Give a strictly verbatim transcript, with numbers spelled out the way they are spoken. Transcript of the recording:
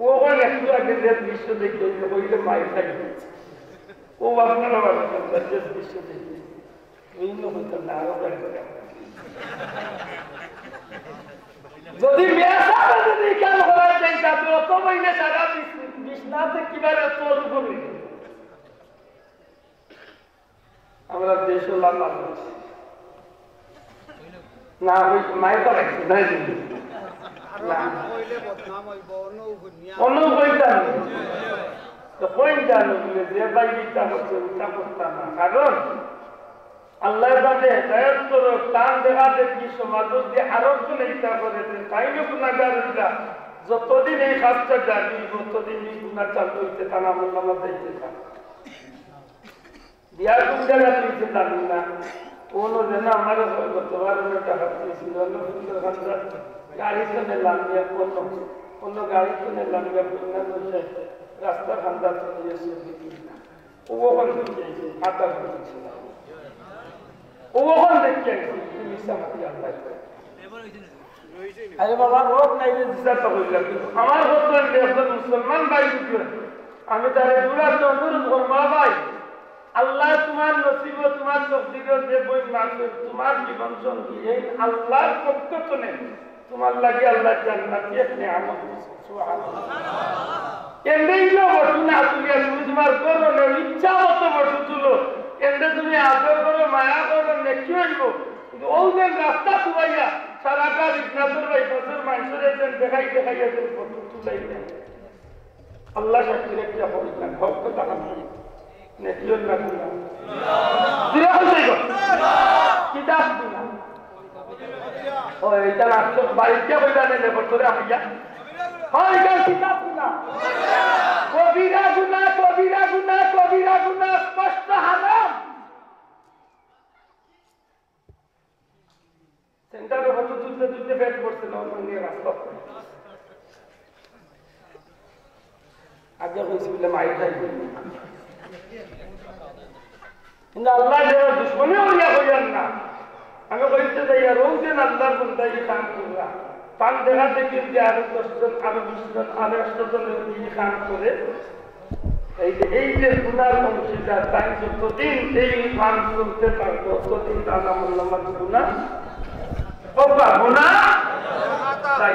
ও কয় একটু আগে যে দৃশ্য দেখে, ওই যে কইলে মাইর খাই। ও আপনারা ভালো করবেন, যে দৃশ্য দেখে। এই লোক তো না, আরো বেড়ে যাবে। যদি মেসাবে যদি কাম করার চাই, তাতে অত বইলে সারা বিশ-, বিশ না থেকে কিভাবে অত অল্প বইলে? আমরা দেশও লাভ আছে। না, ওই মায়ের তো রাখছি, নাই দিদি। না। অন্য উপায় তো নেই। তো কই জানো বলে যে ভাই ইটা করছে, ওইটা করতাম না। কারণ আল্লাহ তাআলা হেদায়েত করো, তান দেখা দেখি সমাজে যদি আরো জন ইটা করে, তাইলে গুনাহগার ইটা। যতদিন এই কাজটা জানি, ততদিন এই গুনাহ চালু হইতে, তার আমল নামা যাইতে থাকে। বিয়া কোন জায়গা তুলছে জানি না। কোনো যেন আমার ঘরে গতবার আমি একটা হাত দিয়েছিল, অন্য সুন্দর খানদার গাড়ি তো নিলাম গিয়া, অন্য, অন্য গাড়ি তো নিলাম গিয়া, বন্যা বসে রাস্তার খান্দা তো নিয়ে এসে দেখি না। ও ওখান থেকে আইছে, হাতার করেছিল। ও ওখান থেকে আইছে, তুমি মিশা মাতি আল্লাহ। আরে বাবা, রোগ নাই রে, জিসার তো কইলাম, কিন্তু আমার বর্তমান একজন মুসলমান ভাই বুঝলেন, আমি তারে জোড়া চন্দন করবো ভাই। আল্লাহ তোমার নসিব, তোমার তকদিরও যে বই মাসুর, তোমার জীবন সঙ্গী, এই আল্লাহর পক্ষ তো নেই। তোমার লাগি আল্লাহ জান্নাতি এক নিয়ামত দিছে। সুবহানাল্লাহ। এমনি ইলো বটু না তুলিয়া তুমি তোমার করো না, ইচ্ছা মতো বটু তুলো। এমনি তুমি আদর করো, মায়া করো, নেকি হইব। কিন্তু ওই যে রাস্তা তুলাইয়া সারাটা বিশ্বনাথর বাইপাসের মানুষের একজন দেখাই দেখাইয়া তুমি বটু তুলাই দেয়। আল্লাহ সাক্ষী রেখে হক না, হক কথা আমি নেকি হল না তুলা। তুলা হল যাইব। কিতাব তুলা। ও, এটা রাষ্ট্র বাড়িতে বইলা নেই, লেবর ধরে আমি যা। হয়, এটা কিতাব না। কবিরা গুনাহ, কবিরা গুনাহ, কবিরা গুনাহ, স্পষ্ট হারাম। সেন্টারে ফটো তুলতে তুলতে পেট পড়ছে না, অন্য নিয়ে রাস্তা। আগে কইছি বলে মাইর খাই। কিন্তু আল্লাহ যারা দুশ্মনী হইয়া হইয়ার না, আমি কইতে যাই আর ওই দিন আল্লাহর বন্দা এই কাম করলা, তার দেখা দেখি যে আরো দশ জন, আরো বিশ জন, আরো একশো জন এই কাম করে। এই যে, এই যে গুনার অংশীদার, তাই যতদিন এই কাম চলতে থাকবো, ততদিন তার আমল নামার গুনাহ হবা, গুনাহ তাই